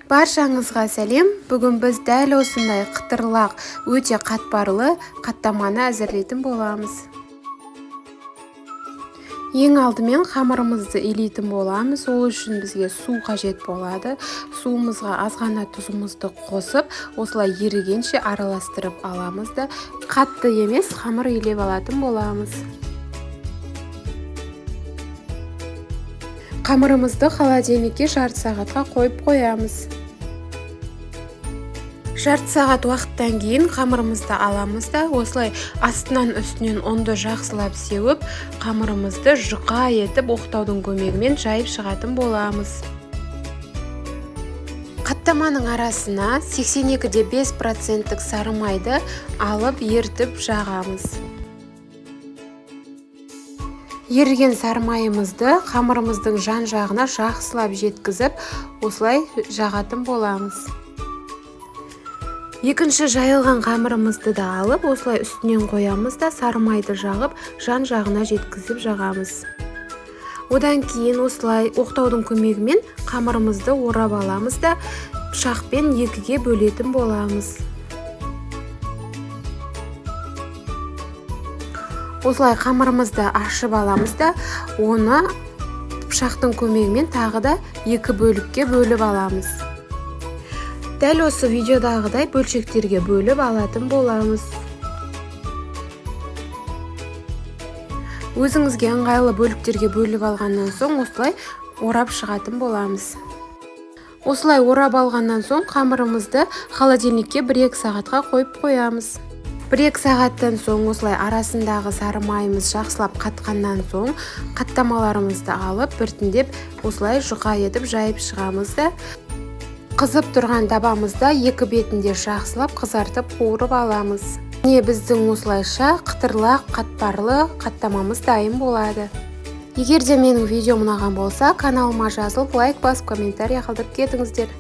Баршаңызға сәлем! Бүгін біз дәл осындай қытырлақ, өте қатпарлы қаттаманы әзірлейтін боламыз. Ең алдымен қамырымызды илейтін боламыз. Ол үшін бізге су қажет болады. Суымызға аз ғана тұзымызды қосып, осылай ерігенше араластырып аламыз да, қатты емес қамыр илеп алатын боламыз. Қамырымызды холодильникке жарты сағатқа қойып қоямыз. Жарты сағат уақыттан кейін қамырымызды аламыз да, осылай астынан үстінен ұнды жақсылап сеуіп, қамырымызды жұқа етіп оқтаудың көмегімен жайып шығатын боламыз. Қаттаманың арасына 82,5 проценттік сары майды алып, ерітіп жағамыз. Еріген сары майымызды қамырымыздың жан жағына жақсылап жеткізіп, осылай жағатын боламыз. Екінші жайылған қамырымызды да алып, осылай үстінен қоямыз да, сары майды жағып, жан жағына жеткізіп жағамыз. Одан кейін осылай оқтаудың көмегімен қамырымызды орап аламыз да, пышақпен екіге бөлетін боламыз. Осылай қамырымызды ашып аламыз да, оны пышақтың көмегімен тағы да екі бөлікке бөліп аламыз. Дәл осы видеодағыдай бөлшектерге бөліп алатын боламыз. Өзіңізге ыңғайлы бөліктерге бөліп алғаннан соң, осылай орап шығатын боламыз. Осылай орап алғаннан соң, қамырымызды холодильникке 1-2 сағатқа қойып қоямыз. 1-2 сағаттан соң, осылай арасындағы сары майымыз жақсылап қатқаннан соң, қаттамаларымызды алып, біртіндеп осылай жұқа етіп жайып шығамыз да, қызып тұрған табамызда екі бетінде жақсылап қызартып, қуырып аламыз. Міне, біздің осылайша қытырлақ, қатпарлы қаттамамыз дайын болады. Егер де менің видеом ұнаған болса, каналыма жазылып, лайк басып, комментарий қалдырып кетіңіздер.